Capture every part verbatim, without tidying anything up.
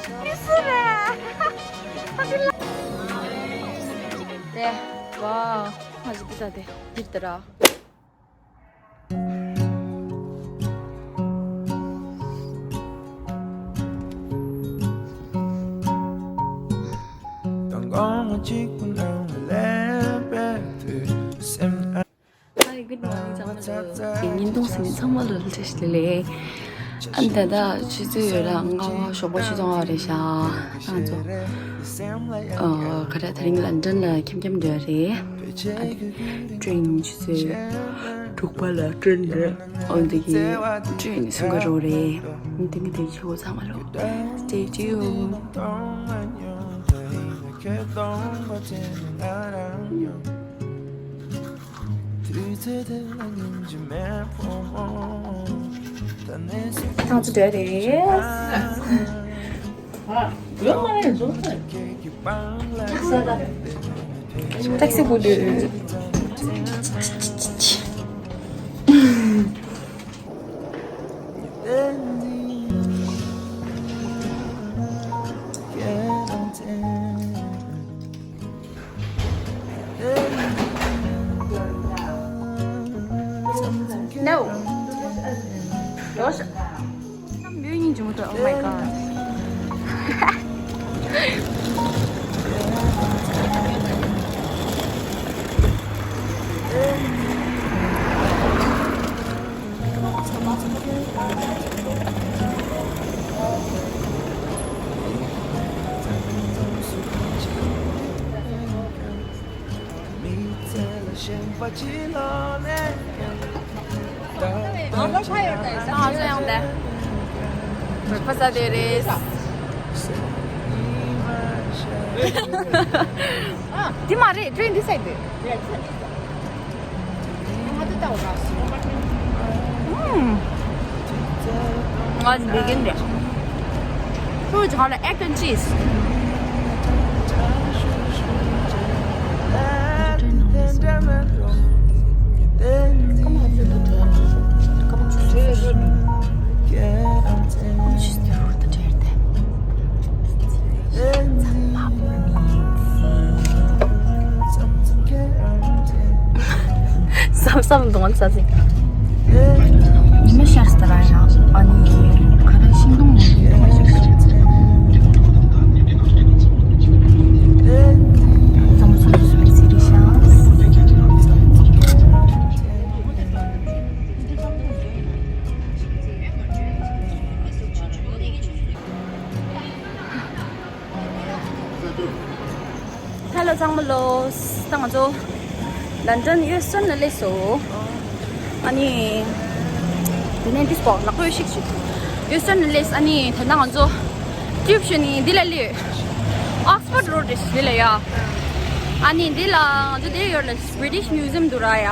དེ། ཝའོ། ང་ཞིག་འདི་ད་དེ། འདིར་དེ་ར། Hi, good morning. ཚང་མ་ལ། བརྙན་ཐུང་གཟིགས་མཁན་ཚང་མ་ལ་བཀྲ་ཤིས་བདེ་ལེགས། ཨ་ནི་ད་ལྟ་ཆུ་ཚོད་ཡོད་ལ་ལྔ་པ་ཞོགས་པ་ཆུ་ཚོད་ལྔ་པ་རེད་ཤག་ང་ཚོ་ཨ་ག་རེ་དེ་རིང་ལན་ཌན་ལ་འཁྱམ་འཁྱམ་འགྲོ་ཡ་རེད། ཨ་ནི་ཊེན་ཆུ་ཚོད་དྲུག་པ་ལ་ཊེན་རེད། ཨོ་དེ་གི་ཊེན་སྲུང་ག་འགྲོ་རེད། ཨ་ནི་དེ་ནི་དེ་ཆུ་ཚང་མ་ལ་stay tuned. ཐང་ཚོ་འདྲ་རེད། ཊེག་སི་བུ་ལུ། No. Rosh. Oh my god. ང་ཚོ་ཡང་དེ་བྲེག་ཕ་སི་ཟ་དེ་རེད། དེ་མ་རེད། ཊེན་འདི་སའིཌ་དེ། ང་འདི་གིན་རེད། ཧུ་ཇི་ཧ་ལ་egg and cheese. བསམ་བསམ་གདོང་ས་ཟིན། ཉི་མ་ཤར་སྟེ་ར་ཡང་ཨ་ནི་ཁ་ར་ཤིང་སྡོང་ནང་གི་ཁ་ཤིག་ཤར། ཚང་མ་ཚོ་ཚོ་ཚོ་ཟིན་རེད་ཤག Hello ཚང་མ་ལོ། ད་ང་ཚོ་ལན་ཌན་ཡུ་སི་ཊོན་ལ་སླེབས་སོང་། ཨ་ནི་དེ་ནས་འདི་སྤོ་ལག་པ་ཡོད་ཤིག་ཞིག་ཡུ་སི་ཊོན་ལ་སླེབས། ཨ་ནི་དེ་ན་ང་ཚོ་ཊིའུབ་ཞོན་ནི་འདི་ལ་སླེབས། ཨོག་སི་ཕོར་ཌི་རོཌ་རེད་འདི་ལ་ཡ། ཨ་ནི་འདི་ལ་ང་ཚོ་དེ་ཡོད་ལ་བྷི་རི་ཊིཤ་མིའུ་ཛི་ཡམ་འདུག་ར་ཡ།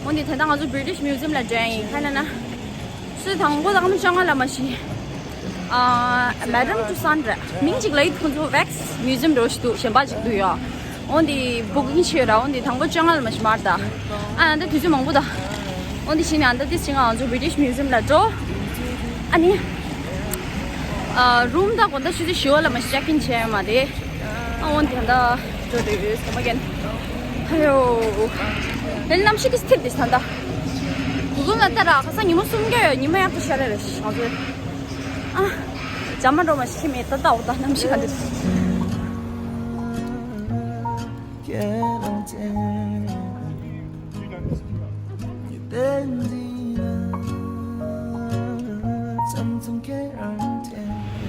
འོན་ཏེ་དེ་ན་ང་ཚོ་བྷི་རི་ཊིཤ་མིའུ་ཛི་ཡམ་ལ་འགྲོ་ཡ་ཡིན། ཁ་ན་ན། སུ་དང་པོ་དང་མི་ཅང་ལ་མ་ཤི། ཨ། མེ་ཌམ་ཊུ་སན་རེད། མིང་གཅིག་ལ་ཡིད་ཁོང་ཚོ་ཝེག་སི་མིའུ་ཛི་ཡམ་འགྲོ་ཞིག་འདུག་གཞན་པ་གཅིག་འདུག་ཡ། འོན་ཏེ་བུ་ཀིང་བྱས་ར། འོན་ཏེ་དང་པོ་ཅང་ལ་མ་ཤི་མར་ད། ཨ་ད་དུས་ཚོད་མང་པོ་ད། འོན་ཏེ་ཤི་ནས་ཨ་ད་དེ་ཅི་ང་ང་ཚོ་བྷི་རི་ཊིཤ་མིའུ་ཛི་ཡམ་ལ་འགྲོ། ཨ་ནི། ཨ། རུམ་ད་དགོང་དག་ཆུ་ཚོད་བཞི་པ་ལ་མ་ཤི་ཅེག་ཨིན་བྱས་མ་དེ། ཨ་འོན་ཏེ་ད་འགྲོ་འདོད་ཡོད་སེམས་མ་རྒན། ཧ་ཡོ། དེ་གནམ་གཤིས་ཀྱི་སྟེགས་དེ་ད་ད། གུ་གུལ་ལ་ལྟ་ར། ཁ་སང་ཉི་མ་སུམ་བརྒྱ་ཡོད། ཉི་མ་ཡག་པོ་ཤར་རེད་ང་ཚོའི། ཨ། ཇ་མ་འགྲོ་མ་ཤི་མེད་ད། ད་འོ་ད་གནམ་གཤིས་ག་འདྲ།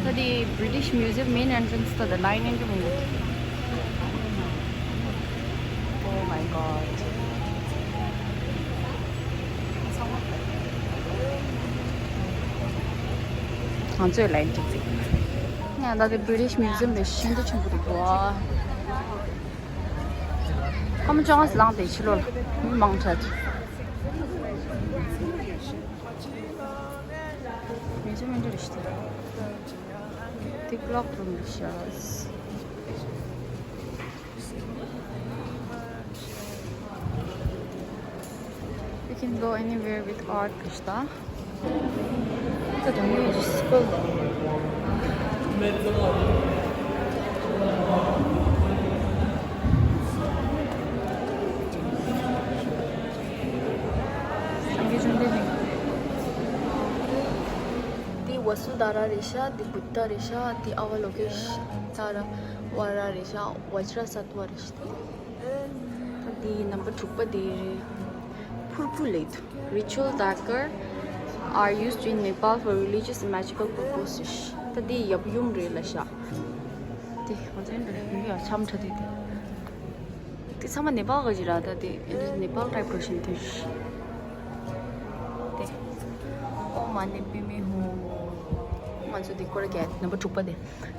ད་དེ་བྷི་རི་ཊིཤ་མིའུ་ཛི་ཡམ་མེན་ཨེན་ཊི་རན་སི་ད་ད་ལའིན་ཡིན་གྱི་མི་འདུག Oh my god. ང་ཚོའི་ལའིན་གཅིག་གཅིག་ང་ད་ལྟ་བྷི་རི་ཊིཤ་མིའུ་ཛི་ཡམ་ལ་ཤིན་ཏུ་ཆེན་པོ་འདུག་གོ། ཁ་མ་ཅང་ལངས་ཏེ་ཕྱི་ལོགས་ལ་མི་མང་དྲགས། མིའུ་ཛི་ཡམ་མི་འདྲ་རེད་ཤི་ཏེ། ཏིག་ལོག་རུམ་རེད་ཤག You can go anywhere with art, Krishna. ད་དུང་ཡོད་ཤི་སྐོར། འདི་ཝ་སུ་དྷ་ར་རེད་ཤག་འདི་བུདྡྷ་རེད་ཤག་འདི་ཨ་ཝ་ལོ་ཀེ་ཤ་དྷ་ར་ཝ་ར་རེད་ཤག་བཛྲ་སཏྭ་རེད་ཤག་འདི་ནམ་བར་དྲུག་པ་འདི་རེད། ཕུར་བུ་ལེགས་འདུག Ritual dagger are used in Nepal for religious and magical purposes. ད་འདི་ཡབ་ཡུམ་རེད་ལབ་ཤག་འདི་ང་ཚོའི་འདི་ཡ་འཆམ་ཁྲ་དེ་དེ། དེ་ཚང་མ་ནེ་པཱལ་ག་ཅིག་ར། ད་དེ་ནེ་པཱལ་ཊའིབ་ག་བཞིན་དུ་དེ། ཨོཾ་མ་ཎི་པདྨེ་ཧཱུྃ། ང་ཚོ་དེ་སྐོར་རྒྱག་ནམ་བར་དྲུག་པ་དེ།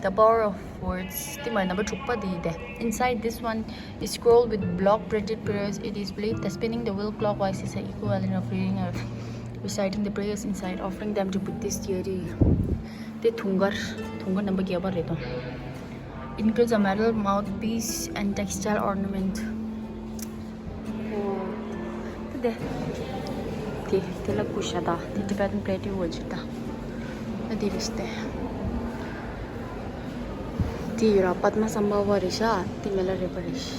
The power of words. དེ་མ་ནམ་བར་དྲུག་པ་དེ་དེ། Inside this one is scroll with block printed prayers. It is believed that spinning the wheel clockwise is the equivalent of reading or reciting the prayers inside, offering them to Buddhist deity. དེ་དུང་དཀར། དུང་དཀར་ནམ་བར་བརྒྱད་པ་རེད་དོ། Includes a metal mouthpiece and textile ornament. ཨོ། དེ་དེ་དེ་ལ་ཀུ་ཤ་ད། དེ་Tibetan plating worship ད། ཨ་དེ་རེད་དེ། དེ་ཡོད་ར་པདྨ་སམ་བྷ་ཝ་རེད་ཤག་དེ་མེ་ལ་རས་པ་རེད་ཤག་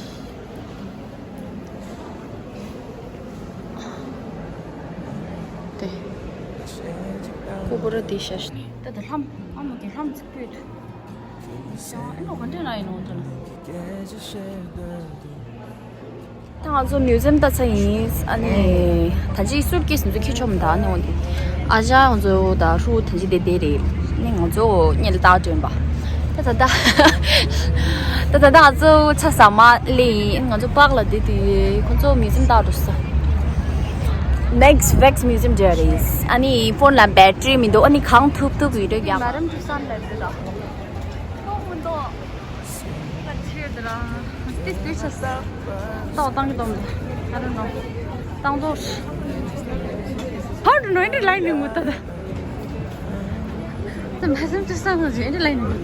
དེ། ཀུ་པུ་ར་དེ་ཤ་ཤ། ད་ད་ལྷམ། ཨ་མ་གི་ལྷམ་ཚིག་པོ་ཡོད། ཨེ་ནོ་ག་འདྲ་ན་ཡིན་ནོ་དེ་ལ། ད་ང་ཚོ་མིའུ་ཛིམ་ལྟ་ཚར་ཡིན། ཨ་ནི་ད་ཅི་སུཊ་ཀེ་སི་འདི་ཚོ་འཁྱེར་ཆོག་མི་འདུག་ཨ་ནི་འོ་ནི་ཨ་ཅག་ང་ཚོ་ད་ཧྲུ་ཐན་ཅི་དེ་དེ་རེད། ཨ་ནི་ང་ཚོ་གཉིད་ལྟ་དྲན་པ། ད་ད་ད་ད་ད་ད་ང་ཚོ་ཆ་ཟ་མ་ལེ་ཡིན། ང་ཚོ་པཱག་ལ་དེ་དུས་ཁོ་ཚོ་མིའུ་ཛིམ་ལྟ་འགྲོ་ས། Next Wax Museum Diaries. ཨ་ནི་ཕོན་ལ་བེ་ཊི་རི་མི་འདུག་ཨ་ནི་གང་ཐུབ་ཐུབ་བི་ཌིའོ་རྒྱག་མ་རམ་ཀྲུ་སན་ལ་དེ་ད། ཏོག་མི་ཏོག་ད་ཆེར་དེ་ར། སྟི་སྟི་ཆ་ས། ཏོག་བཏང་གི་ཏོག་མི། I don't know. བཏང་ཏོག How to know any line in Mutta? ད་མ་སེམས་ཅི་ས་ནོ་ཇེ་ཨེ་ལ་ཡིན་ད།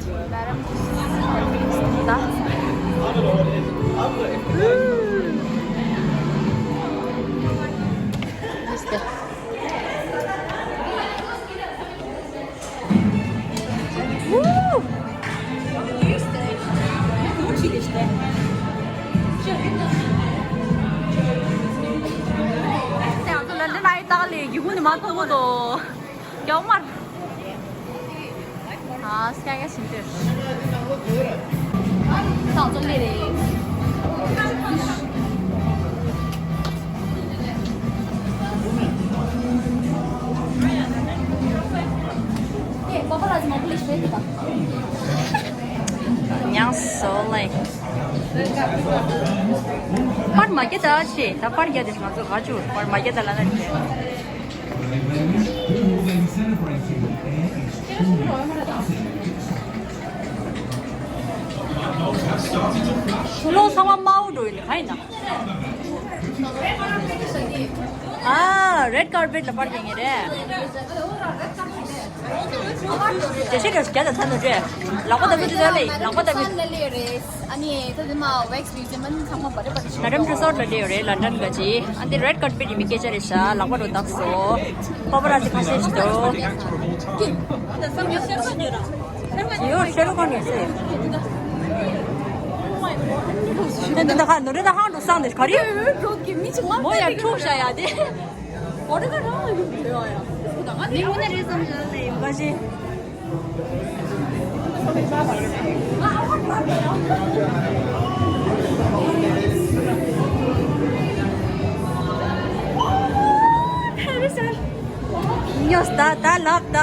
ལན་ཌན་ཨའི་ཏག་ལེ་གི་ཧུ་ནི་མ་ཐོང་གོ་དོ། ཡོག་མར། ཨ་སྐྱ་སྐྱ་ཞིམ་ཏེ། ཏག་ཙོ་ལེ་རེ། ཨེ་པ་པ་ར་ཛི་མ་པུ་ལི་ཤི་ཏེ་ད། ཉང་སོ་ལེ། པར་མ་སྐྱེ་ད་ཆེ། ད་པར་རྒྱ་དེ་ང་ཚོ་ག་ཅུ་པར་མ་སྐྱེ་ད་ལ་ན་ཆེ། ལོ་ཚང་མ་དམར་པོ་འགྲོ་ཡོད་ནི་ག་ཡིན་ན། ཨ་རེད་ཀར་པེཊ་ལ་པར་རྒྱག་ངེས་རེད། དེ་ཤེས་རེད་རྒྱ་དང་ཚ་ནོ་རེད། ལག་པ་ལྟ་བུ་ཅི་ལ་ལེ་ལག་པ་ལྟ་བུ། ཨ་ནི་ད་དེ་མ་ཝེག་སི་མིའུ་ཛི་ཡམ་ཚང་མ་བ་རེ་བ་རེ་ཤ། ན་རམ་རི་སོར་ལ་ལེ་ཡོད་རེད་ལན་ཌན་ག་ཅི། ཨ་འདི་རེད་ཀར་པེཊ་ཡིན་མི་སྐད་ཆ་རེད་ཤ། ལག་པ་རུ་བཏགས་སོ། པ་པ་ར་ཙི་ཁ་ཤས་ཤིག་འདུག་ཡོ་ཤེ་རུ་ཁོང་ནས་སེ། ཨེ་འདི་ད་ཁ་ནོ་རེ་ད་ཧང་འགྲོ་སང་དེ་ག་རེ། མོ་ཡ་འཁྲུག་ཤ་ཡ་དེ། འོ་རེ་ད་རང་ཡོད་ཡོད་ཡ། ནི་མོ་ནི་རེ་ཙམ་ཞིག་ལ་ཡོད་ག་ཞེ། ཉོས་ད་ད་ལབ་ད།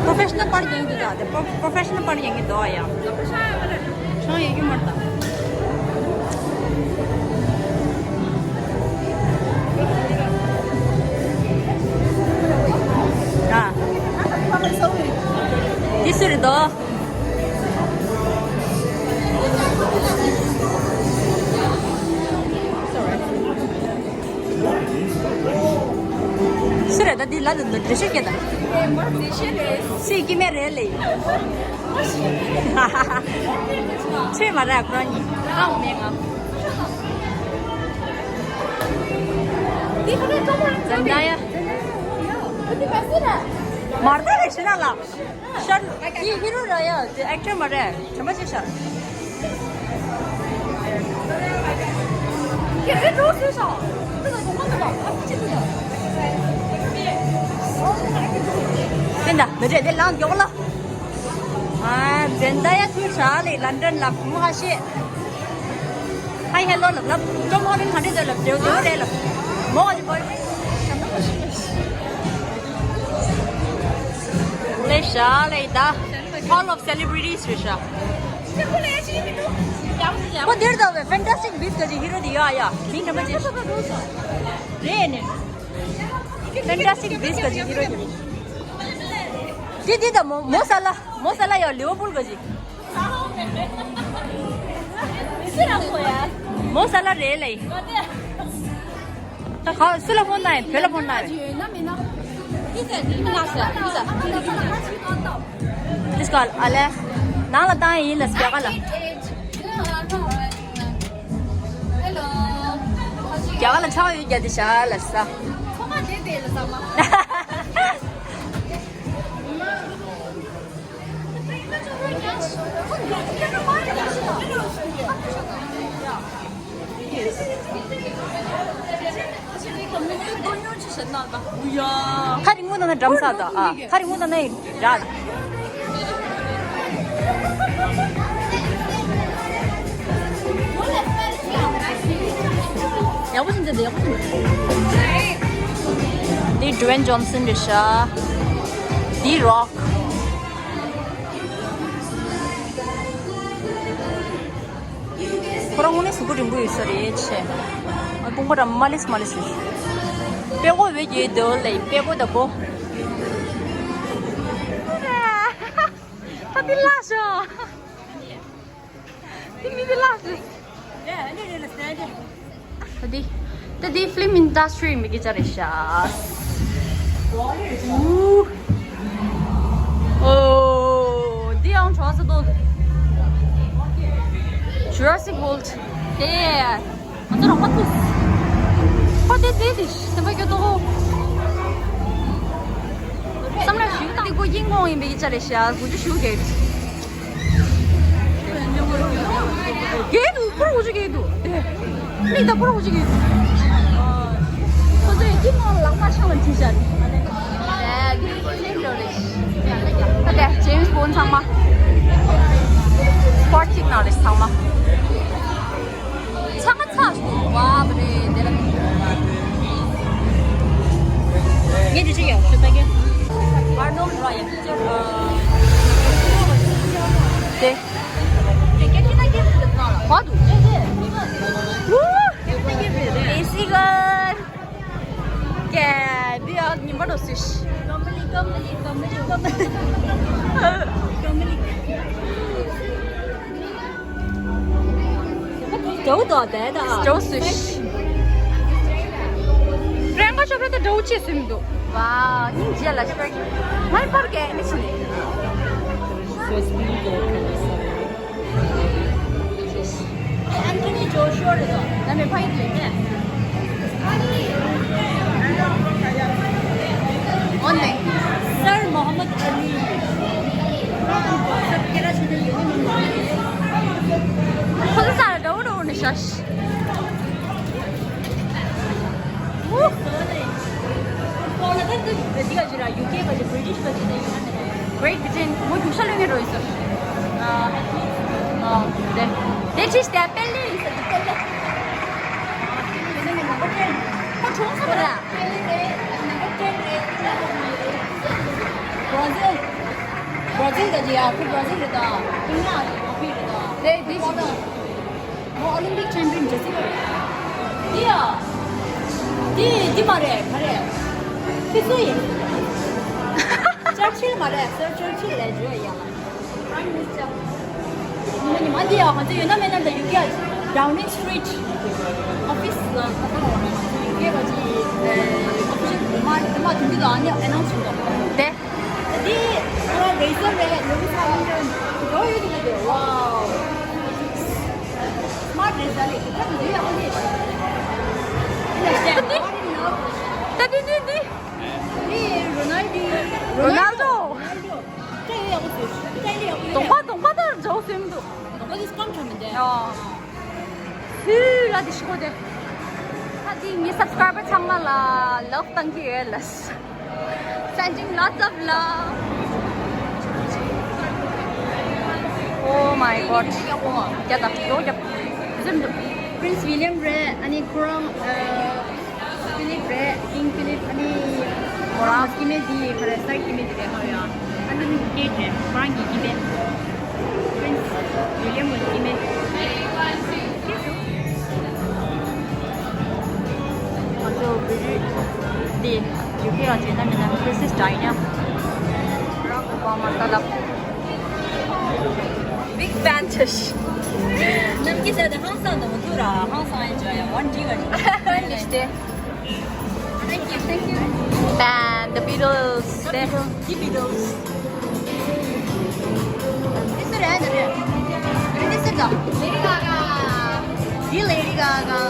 Professional པར་ཡིན་གྱི་འདུག་ད། Professional པར་ཡིན་གྱི་འདུག་ཡ། ཆང་ཡིན་གྱི་མ་རེད་ད། ཨ། འདི་སུ་རེད་དོ། སུ་རེད་ད། འདི་ལ་ལ་འདི་ཤེས་ཀྱི་ད། སུའི་སྐྱེ་དམན་རེད་ལེ། ཆོས་མ་རེད་ཁོ་རང་གཉིས་ཧ་གོ་མེད་ང་། ཛན་དཱ་ཡ། མར་ད་རེ་ཤི་ན་ལ། ཤར། ཡི་ཧི་རོ་ར་ཡ། དེ་ཨེག་ཊར་མ་རེད། དྲན་པ་ཆེ་ཤག་དེ་འདྲ་མི་འདྲ་དེ་ལངས་མགྱོགས་ལ། ཨ། ཛན་དཱ་ཡ་ཐུག་ཧྲ་ལེ། ལན་ཌན་ལ་བུ་མོ་ཧ་ཤེ། ཧའི་ཧེ་ལོ་ལབ་ལབ། ཊོམ་ཧོ་ལན་ག་འདྲས་ཟེར་ལབ། འདྲེའུ་འདྲེའུ་རེད་ལབ། མོ་ག་ཅིག་བོའི་ཕྲེན་ལེ་ཤ་ལེ་ད། Hall of Celebrities རེད་ཤག་ཁོ་འདིར་ད་བས་Fantastic Beasts ག་ཅིག་ཧི་རོ་དེ་ཡ་ཡ། མིང་དྲན་པ་ཅིག་རེད་ནི། Fantastic Beasts ག་ཅིག་ཧི་རོ་དེ། དེ་དེ་ད་མོ་མོ་ས་ལ། མོ་ས་ལ་ཡ་ལི་ཝར་པུལ་ག་ཅིག་མོ་ས་ལ་རེད་ལེ། ད་ག་སུ་ལ་ཕོན་ན་ཡིན། བོད་ལ་ཕོན་ན་ཡིན། This call ཨ་ལེ། ནང་ལ་བཏང་ཡིན་ལ་སྐྱ་ག་ལ། རྒྱ་གར་ལ་ཆགས་ཡོད་རྒྱ་དེ་ཞག་ལ་ས། ཁ་རིང་མོ་ན་ན་འགྲམ་ས་དང་ཨ། ཁ་རིང་མོ་ན་ན་རག་ཡག་པོ་ཞིག་མཛད་འདུག་ཡག་པོ་ཞིག་མཛད་འདུག་འདི་Dwayne Johnson རེད་ཤག་འདི་Rock ཁོ་རང་དངོས་གནས་གཟུགས་པོ་རིང་པོ་ཡོད་ས་རེད་ཆེ། ཨ། དཔུང་པ་ར་མ་ལིས་མ་ལིས་ཡོད། དཔེ་ཀོ་བེ་གྱེས་འདུག་ལེ། དཔེ་ཀོ་ད་པོ། ད་འདི་ལ་ཤོ། འདི་མི་འདི་ལ་ཤོ། ད་འདི། ད་འདི་ཕི་ལིམ་ཨིན་ཌ་སི་ཊི་རི་མི་གི་ཅ་རེད་ཤག་ཨུ། ཨོ། འདི་ཡང་གྲོགས་སུ་འདུག Jurassic World དེ། ང་ཚོ་རོགས་པ་ཐུག་ཁོ་དེ་དེ་དེ་སེམས་པ་སྐྱོ་ཏོ། བསམ་བློ་ཞུ་དང་། དེ་ཀོ་ཡིན་ངོ་ཡིན་པའི་ཅ་རེད་ཤག་དགུ་བཅུ་ཞུ་གེ། གེ་དུ་པུར་འུ་ཅུ་གེ་དུ། དེ། མིག་ད་པུར་འུ་ཅུ་གེ་དུ། ཁོ་ཚོས་ཀྱི་ནང་ལག་པ་ཆང་ལ་བྲིས་བཞག་ད་དེ་ཇེམ་སི་བོན་ཚང་མ། སི་པོར་ཊི་གཅིག་ནང་རེད་ཚང་མ། ཚང་མ་ཚ་སོང་བ་རེད་དེ་ལ། ངས་འདི་ཅི་ཡོང་ཤོད་ད་གེ། བར་ནོམ་ར་ཡ་ཕི་ཅར། དེ། བ་དུ་ཅེ་ཅེ། ཨེ་སི་གར། ཀེ་འདི་ཡ་ཉིན་པ་འགྲོ་སྲིད། ཀམ་པ་ལི་ཀམ་པ་ལི་ཀམ་པ་ལི་ཀམ་པ་ལི། ཀམ་པ་ལི། འགྲོ་དོ་དེ་དང་། འགྲོ་སྲིད། པྲེང་ཀ་ཤོ་ཕེ་ད་འགྲོ་ཅེས་སེམས་འདུག་ཝ། སྙིང་རྗེ་ལ་ཤོར། ངའི་པར་གས་མི་ཕྱིན། Anthony Joshua རེད་དོ། ད་མེ་ཕ་ཡི་ལེན་ནས། འོ་ནས། Sir Muhammad Ali། ཁོ་ཚོ་ས་ར་འདྲ་བོ་འདྲ་བོ་ནས་ཤ་ཤ། Great Britain མོ་རྒྱུག་ཤ་ལོན་ངེས་རོ་ཡིན་ས། དེ་དེ་ཁྲིས་དེ་པེ་ལེ་ཡིན་ས་དེ་པེ་ལེ། ཁོ་གྲོངས་སོང་ར། Brazil Brazil ད་ཅི་ཡ་ཁོ་Brazil རེད་ད། ཕིང་ཡ་ཨོ་ཕི་རེད་ད། དེ་དེ་ཅི། ཨོ་ལིམ་པིག་ཆེམ་པིན་ཇེ་སི་ཀ་རེད། འདི་ཡ། འདི་འདི་མ་རེད་ག་རེད། ཁྱི་སུ་ཡིན། ཅར་ཆིལ་མ་རེད་སར་ཅར་ཆིལ་ལས་བརྗོད་ཡ། Prime Minister ཉི་མ་འདི་ཡ་ང་ཚོ་ཡོད་ན་མེད་ན་ད་ཡུ་ཀེ་Downing Street office ལ་ཁ་ཁ་ལ་ང་ཚོ་ཡུ་ཀེ་བ་ཅི་official མ་མ་དུང་གི་ད་ཨ་ནི་announce བྱུང་ད། དེ། འདི་ཨ་རེ་ཟར་རེད། ལུག་ས་ལུག་འགྲོ་ཡོད་ཀྱི་འདུག་ཝའོ། Smart རེད་ཟ་ལེ་ཁྱོད་འདི་ཡག་པོ་རེད། Understand what you know. རོ་ནལ་ཌོ། སྐྲ་ཡོད་ཡག་པོ་བཟོས། སྐྲ་ཡོད་ཡག་པོ་ཡོད། གདོང་པ་གདོང་པ་ལྟར་འཇོག་སེམས་འདུག་གདོང་པ་དེ་སྐམ་ཆོག་མི་འདུག་ཡ། ཧུ་ལ་དེ་ཤི་གོ་དེ། ད་དེ་ངའི་སབ་སི་ཀ་རའི་བར་ཚང་མ་ལ་ལབ་བཏང་གི་ཡོད་ལ། Sending lots of love. Oh my god. རྒྱ་དང་ཡོ་རྒྱ། ཟིན་འདུག Prince William རེད། ཨ་ནི་ཁོ་རང་ཨ། Philip རེད། King Philip ཨ་ནི་ཁོ་རང་སྐྱེ་དམན་དེ་ཁོ་རེད། སའི་སྐྱེ་དམན་དེ་རེད། ཧ་ཡ། ཨ་ནི་ནི་སྐྱེ་དེ་ཁོ་རང་གི་སྐྱེ་དམན། Prince William གི་སྐྱེ་དམན། ང་ཚོ་བི་རི་དེ་ཡུ་ཁེ་ལ་བྱས་ན་མིན་ན་Princess Diana རང་གི་པང་མ་ལྟ་ལབ། Big fan ཆེ་ཤི། ནམ་གྱི་ཟེར་དེ་ཧང་སང་དང་མི་ཐུག་ར། ཧང་སང་ཡིན་ཅོ་ཡ་ཝན་ཇི་ཝན་ཇི། Thank you, thank you. Band, the Beatles. The Beatles. This is Lady Gaga. The Lady Gaga.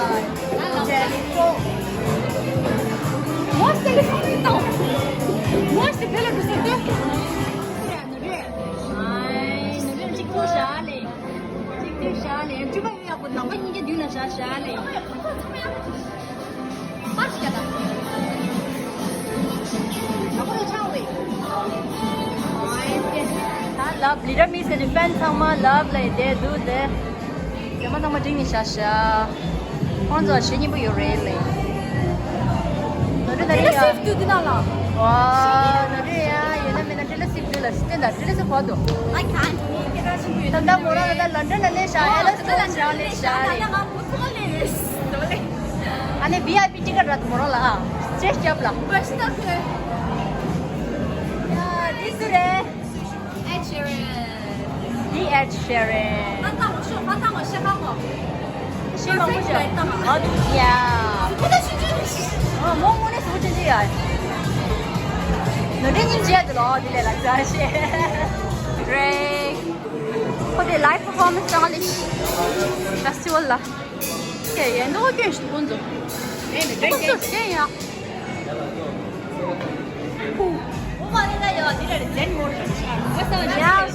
What's the What's the Ai, གཅིག་ཏུ་བཞག་ལེ། གཅིག་ཏུ་བཞག་ལེ། སྤྲུལ་པ་ཡག་པོ་ནང་པ་གཉིས་ཀ་མདུན་ལ་བཞག་བཞག་ལེ། པར་ཞིག་ད། ཨ་ཁོ་ལ་ཆང་བས། ད་ལབ་ལི་ར་མི་ཟེར་ནི་ཕན་ཚང་མ་ལབ་ལེ་དེ་དུ་དེ། དེ་མ་ཚང་མ་འགྲིག་ནི་ཤ་ཤ། ཁོང་ཚོ་ཞེ་སྙིང་པོ་ཡོད་རེད་ལེ། ནོར་འཁྲུལ་ན་རེད་ཡ། ཏྲི་ལ་སིབ་དུ་དེ་ན་ལ། ཝ། ནོར་འཁྲུལ་ཡ་ཡོད་ན་མེད་ན་ཏྲི་ལ་སིབ་དུ་ལ་སི་ཏན་ད་ཏྲི་ལ་སིབ་གོ་དུ། I can't. ད་ད་མོ་རང་ད་ལོན་ཌོན་ལ་ལས་ཤ། ཨེ་ལ་སི་ཏན་ལ་ཤ་ལས་ཤ་ལས། ཨ་ནི་བི་ཨའི་པི་ཊི་ཀེ་ཊི་ར་དུ་མོ་རང་ལ་ཨ། སི་ཊེ་ཇི་རྒྱབ་ལ། ཡ་འདི་སུ་རེད། Ed Sheeran. The Ed Sheeran. ཧ་ཏང་ཤོ་ཧ་ཏང་ཤེ་ཧ་མོ། ཤེ་མང་པོ་ཤོ། ཨ་དུ་ཡ། ཁོ་ད་ཤི་ཅི་ནི་ཤི། ཨ་མོ་མོ་ནས་སུ་ཅི་ཅི་ཡ། ནོ་དེ་ཉིན་ཅི་ཡ་དུ་ལོ་དེ་ལས་ལ་ཛ་ཤེ། རེད། ཁོ་དེ་ལའེབ་པར་ཕོར་མན་སི་ཀྱང་ལས་ཤི། ཕེ་སི་ཊི་ཝལ་ལ། ཀྱེ་ཡེ་ནོ་ཀྱེ་ཤི་ཀུན་ཛོ། ཨེ་ནི་ཀྱེ་ཀྱེ་ཤི་ཡ། ཡ་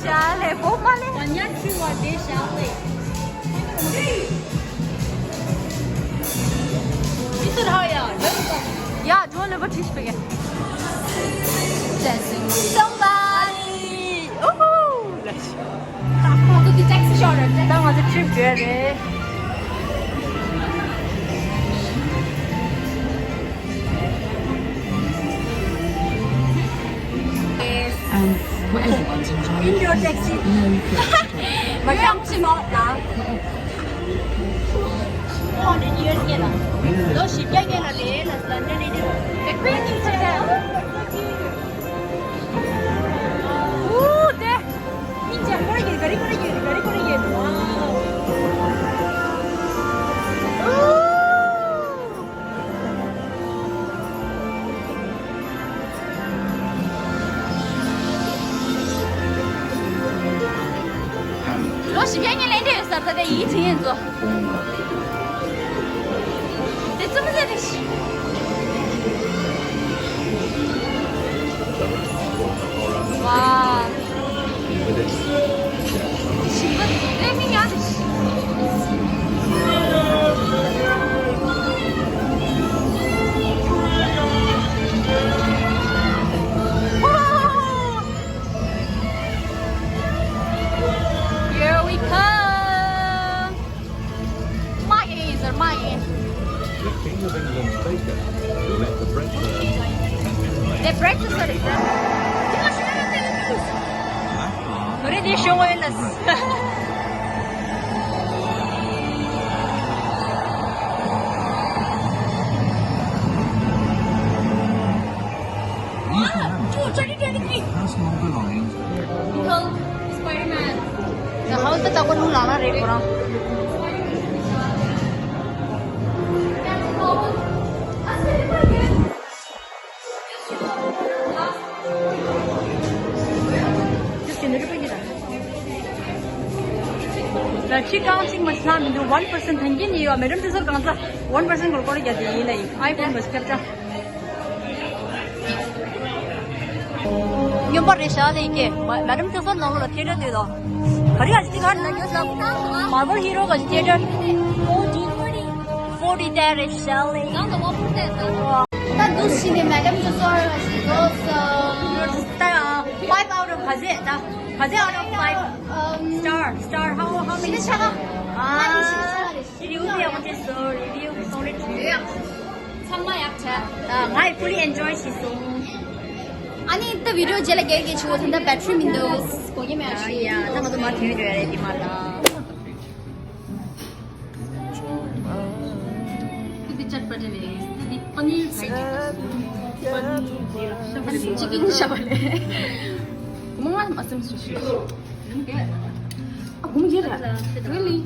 ཤ་ལེ་བོ་མ་ལེ། ཡ་ཇོ་ལེ་བ་ཁྲིས་པེ་གེ། Dancing with somebody. ཨོ་ཧོ། ད་ཁོང་ཚོ་དེ་ཊེག་སི་ཤོར་རེད། ད་ང་ཚོ་ཊི་རིབ་འགྲོ་ཡ་རེད། And for everyone's enjoyment, Indoor taxi. No. མ་ཤམ་ཆི་མོ་ད། Four hundred years གྱི་ལ། ལོ་བཞི་བརྒྱ་གྱི་ལ་རེད་ལ་ལོན་ཌོན་ནི་དེ། The Queen is here. ཨུ་དེ། ཨིན་ཅང་ཀོ་རེ་ཡེ་ག་རི་ཀོ་རེ་ཡེ་ག་རི་ཀོ་རེ་ཡེ། ཨུ། ལོ་བཞི་བརྒྱ་ཉིན་ལས་འདྲེ་ཡོད་ས་ད་ལྟ་ཡིད་ཆེས་ཡིན་ཚོ། དེ་ཙམ་ཟེར་ཏེ་ཤི། ཝ། ཞིམ་པ་ལས་མི་ཉག་ཏེ་ཤི། Here we come. མ་ཡེ་ཟེར་མ་ཡེ། The King of England's baker, who left the breakfast. The breakfast, sorry. ནོར་འཁྲུལ་ནི་ཤོང་བ་ཡིན་ལ། Personal belongings. Hulk, Spider-Man. The Hulk ད་ལྟ་ཁོ་ནུ་ལ་ན་རེད་ཁོ་རང་། ལ་ཕྱི་རྐང་གཅིག་མ་ཤ་མི་འདུག one percent ཐན་གྱིན་ཡོད། མེ་ཌམ་ཏི་སར་གང་ཚ་one percent གོར་གོར་རྒྱ་དེ་ཡིན་ལ་ཡིན། ཨའི་ཕོན་མ་ཤ་ཁྱབ་ཆ། ཡོན་པ་རེད་ཤག་ལེ་ཀེ། མ་མེ་ཌམ་ཐེ་སོན་ནང་ལོགས་ལ་ཐེ་ཊར་དེ་དང་། ག་རེ་ཡ་ཅི་ག་ན་ཡོད་ས། མར་བལ་ཧི་རོ་ག་ཅི་ཐེ་ཊར། ཕོར་ཊི་ཕོར་ཊི་དེ་རེད་ཤག་ལེ། ད་འདུག་ཕྱིན་ནས་མེ་ཌམ་ཚོ་སོ་ར་ཞིག་འདུག་སོ། ད་five out of ག་ཚད་ད། ག་ཚད་out of five? Star, star, how, how many? ཞེ་ས་ཆ་ག་ཨ། ཞེ་ས་ཆ་ག་རེད། རི་བིའུ་དེ་ཡག་པོ་བྱས་སོང་། རི་བིའུ་གི་སོང་རེད་བྱས། ཚང་མ་ཡག་བྱས། ད་ང་ཡི་fully enjoy བྱས་སོང་། ཨ་ནི་ད་བི་ཌི་ཡོ་རྗེས་ལ་རྒྱག་གི་ཆུ་བོ་ད་ལྟ་བེ་ཊི་རི་མི་འདུག་སྒོ་ཉི་མ་ཡག་ཤོས། ཡ་ད་ང་ཚོ་མ་ཐོན་རེད་རེད་དེ་མ་ལ། ཁུ་དེ་ཅད་པ་དེ་རེད། ཁུ་དེ་པ་ནིར་ཕྲའི་ཌི་རེད། པ་ནིར་ཅི་ཀིན་ཤ་བ་རེད། མོ་ང་མ་སེམས་སུ་ཤི། ཨ་གུམ་ཡེ་ར། Really?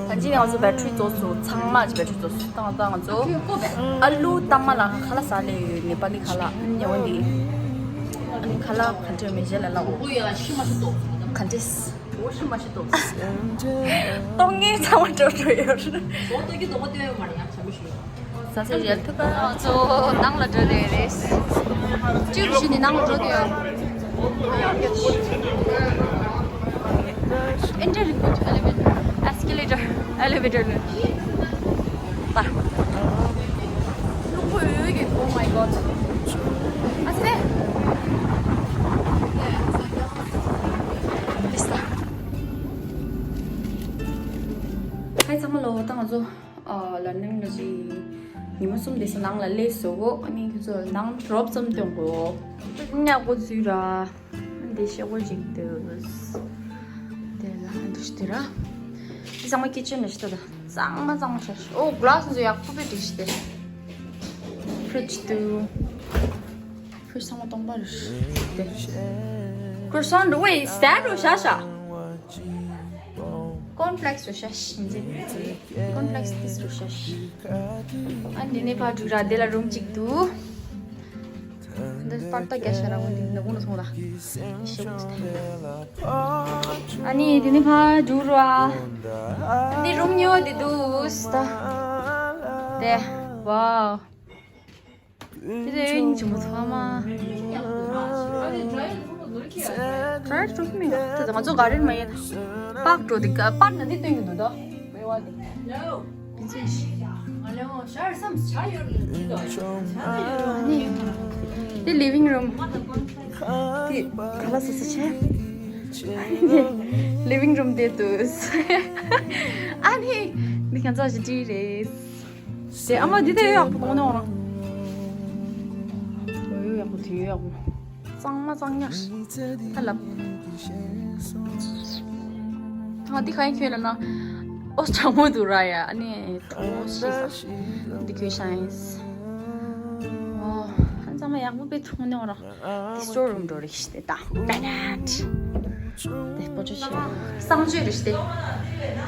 ད་ཅི་ང་ཚོ་བེ་ཊི་རི་རྫོགས་སོང་། ཚང་མ་ཅི་བེ་ཊི་རི་རྫོགས་སོང་། ད་ད་ང་ཚོ་ཨ་ལུ་ཏ་མ་ལ་ཁ་ལག་ཟ་ལེ་ཡོད། ནེ་པ་ལི་ཁ་ལག་ཉེ་བ་འདི། ཨ་ནི་ཁ་ལག་ག་འདྲ་མི་བཞེས་ལ་ལ་འོ། ག་འདྲས། འོ་ཤི་མ་ཤི་ཏོ། གཏོང་མཁན་ཚང་མ་འགྲོ་འགྲོ་ཡོད། འོ་ཏོ་གི་དོ་མ་ཏོན་མ་རེད་ཡ་ཚ་མི་ཤི། ས་ཆ་ཡལ་ཐུབ་པ། ང་ཚོ་ནང་ལ་འགྲོ་རེད་རེད། ཅིག་ཞུ་ནི་ནང་ལ་འགྲོ་དུས་ཡ། Enter request elevator, escalator, elevator ནས། ད། རླུང་བུ་ཡོད་ཀྱི། Oh my god. ཨ་ཙི། ཧའི་ཚང་མ་ལོ། ད་ང་ཚོ་ཨ་ལན་ཌན་ལ་ཅིག་ཉི་མ་གསུམ་དེ་ཚོ་ནང་ལ་སླེབས་སོང་། ཨ་ནི་ཁྱོད་ཚོ་ནང་ཌོབ་ཙམ་སྟོན་དགོས། ཉག་པོ་ཚུད་ར། འདི་ཤེལ་སྒོ་ཅིག་འདུག་དེ་ལ་འདུག་སྟེ་ར། འདི་ཚང་མ་ཀི་ཅན་རེད་ཤག་ད། གཙང་མ་གཙང་མ་ཤག། ཨོ་གྷི་ལ་སི་ཚོ་ཡག་པོ་དཔེ་འགྲིག་ཤག་དེ། ཕི་རིཇ་འདུག་ཕི་རིཇ་ཚང་མ་སྟོང་པ་རེད་དེ། ཁུར་སོན་འདུག་ཝེ་སི་ཊེབ་རུ་ཤག་ཤག། ཀོན་ཕི་ལེག་སི་རུ་ཤག་ཤག་ཡིན་ཟེར། ཀོན་ཕི་ལེག་སི་ཏིས་རུ་ཤག་ཤག། ཨ་འདི་ནས་ཕར་འགྲོ་ར། དེ་ལ་རུམ་གཅིག་འདུག་འདི་པར་ཏ་རྒྱ་ཤ་ར་བོ་འདི་ནག་པོ་ནས་སོང་ལ། ཤེ་བོ་ཅི་ཐ། ཨ་ནི་དེ་ནི་ཕ་ཇུ་རུ་ཨ། འདི་རུམ་ཉོ་དེ་འདུག་སྟ། དེ། ཝའོ། དེ་དེ་ཡིན་ཅི་མོ་ཚ་མ། ཁར་ཐུག་མི་ཡོད། དེ་ང་ཚོ་ག་རེ་མ་ཡིན། པག་ཏྲོ་དེ་ག་པར་ན་དེ་སྟོན་གི་འདུག་ད། མེ་བ་དེ། ཨ་ནི། དེ་ལི་ཝིང་རུམ། དེ་ག་ལ་སོ་སོ་ཆེ། ལི་ཝིང་རུམ་དེ་དུས། ཨ་ནི། འདི་ཁྱེད་ཚོ་ཞིག་བྲིས་རེད། དེ་ཨ་མ་འདི་དེ་ཡག་པོ་གཏོང་ནས་འོང་ར། ཡོད་ཡག་པོ་དེ་ཡོད་ཡག་པོ། གཙང་མ་གཙང་ཉག་ད་ལབ། ང་འདི་ག་ཡིན་ཁྱོད་ལ་ན། ཨོ་གྲང་མོ་འདུག་ར་ཡ། ཨ་ནི་ཐོ་ཤི་ས། འདི་ཁྱོད་ཤ་ཡིན། ཨོ། ཧན་གཙང་མ་ཡག་པོ་དཔེ་ཐུག་ནས་འོང་ར། འདི་སི་ཊོར་རུམ་འགྲོ་རེད་ཤི་དེ་ད། དེ་པོ་ཅོ་ཤི། གསང་སྤྱོད་རེད་ཤི་དེ།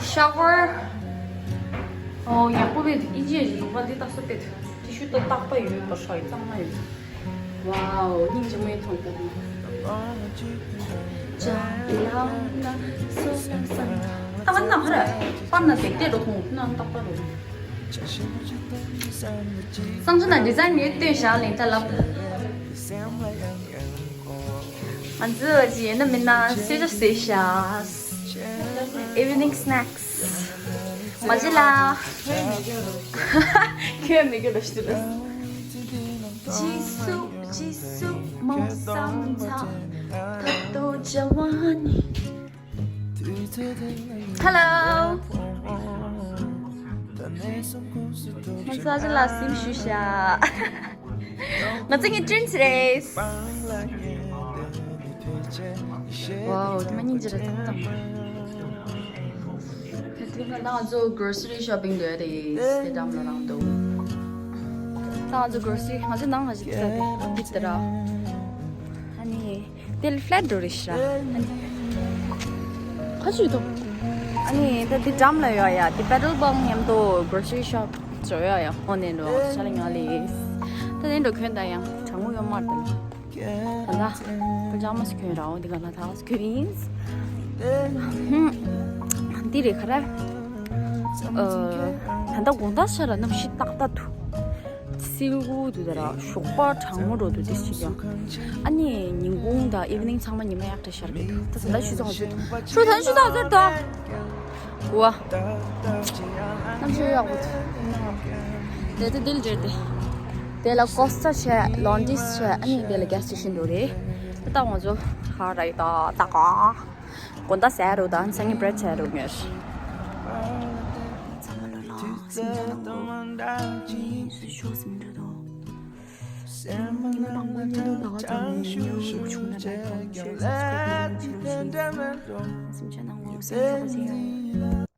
ཤ་ཝར། ཨོ་ཡག་པོ་དཔེ་འདུག་ཨིན་ཇི་ཡི་ལུང་པ་འདི་ལྟ་སོ་དཔེ་འདུག་ཏི་ཤུ་ཏོ་ཏག་པ་ཡོད་པ་ཧྲ་ཡི་གཙང་མ་ཡོད། ཝའོ། སྙིང་རྗེ་མོའི་མཐོང་གི་ཅ་ལ་ལ་སོ་ལ་སང་། ད་ང་ན་ཧ་ར། པར་ན་དེ་དེ་རོ་ཁོང་ན་ཏག་པ་རོ། སང་ཆུ་ན་ཌི་ཛའིན་ཡོད་སྟོན་བཞག་ལེན་ད་ལབ། ང་ཚོ་ཅི་ཡིན་ན་མིན་ན་སེ་ཇ་སེ་ཤ། Evening snacks. མ་ཇི་ལ། ཁྱོད་མི་དགོས་ལ་ཤི་ལ། ཇི་སུ་ཇི་སུ་མོ་སམ་ཚ་ད་ཏོ་ཇ་ཝ་ནི། Hello. ང་ཚོ་ཨ་ཅེ་ལགས་སིམ་ཞུ་ཤག་ང་ཚོ་ངའི་ཏྲིན་ཆི་རེད། ཝའོ། དེ་མ་སྙིང་རྗེ་རེད་ཐང་ཐང་། དེ་ང་ཚོ་གྷོ་རོ་སི་རི་ཤོ་པིང་འདོད་དེ་དེ་འགྲམ་ལ་རང་འདུག་ད་ང་ཚོ་གྷོ་རོ་སི་རི་ང་ཚོ་ནང་ང་ཞིག་ད་དེ་དེ་ལྟར། ཨ་ནི། དེ་ལ་ཕ་ལེཊ་འགྲོ་རེད་ཤག་ཁ་ཆུ་དོ། ཨ་ནི་ད་དེ་འགྲམ་ལ་ཡོད་ཡ། དེ་པེ་ཊོལ་བང་མཉམ་དུ་གྷོ་རོ་སི་རི་ཤོབ་ཅོ་ཡོད་ཡ། ཧོ་ནེ་འགྲོ་ཤ་ལ་ཉ་ལེ། ད་ནེ་འགྲོ་ཁྱོད་ད་ཡང་གྲང་མོ་ཡོད་མ་རེད་ད། ད་ད་པ་ཇ་མ་སུ་ཁྱོད་ར་འོ་དེ་ག་ལ་ད་སུ་ཁྱོད་ཡིན། འདི་རེད་ཁ་ར། ད་ད་དགོང་དག་ཤ་ར་གནམ་གཤིས་ཏག་ཏག་འདུག་སིལ་བུ་དུ་དེ་ར་ཞོགས་པ་གྲང་མོ་འགྲོ་དུ་དེ་ཞིག་ཡང་། ཨ་ནི་ཉིན་གུང་དང་ཨིབ་ནིང་ཚང་མ་ཉི་མ་ཡག་ཏུ་ཤར་གི་འདུག་ད་ད་ཞུ་ཚང་ཞུ་ཞུ་ཐན་ཞུ་ཚང་ཟེར་ད། གོ་བ། གནམ་གཤིས་ཡག་པོ་འདུག་དེ་དེ་དིལ་འདྲེ་དེ། དེ་ལ་ཀོ་སི་ཊ་བྱས། ལོན་ཌིས་བྱས། ཨ་ནི་དེ་ལ་གེ་སི་སི་ཊེ་ཤན་འགྲོ་རེད། ད་ང་ཚོ་ཧ་ར་ཡི་ད་ད་ག་དགོང་དག་ཟ་རུ་དང་སང་ཉིན་བྷི་རེག་ཕ་སི་ཊི་ཟ་རུ་ཉོས། ཚང་མ་ལོ་ལ་སེམས་ཅན་ནང་དུ། ཞུ་སེམས་ཅན་དུ། སེམས་ཅན་ནང་དུ་ལ་ཚང་མ་ཉེ་རུ་བྱུང་ན་བྱས་ཁོང་ཆེ་སེམས་ཅན་ནང་དུ་སེམས་ཅན་ནང་དུ་སེམས་ཅན་ནང་དུ།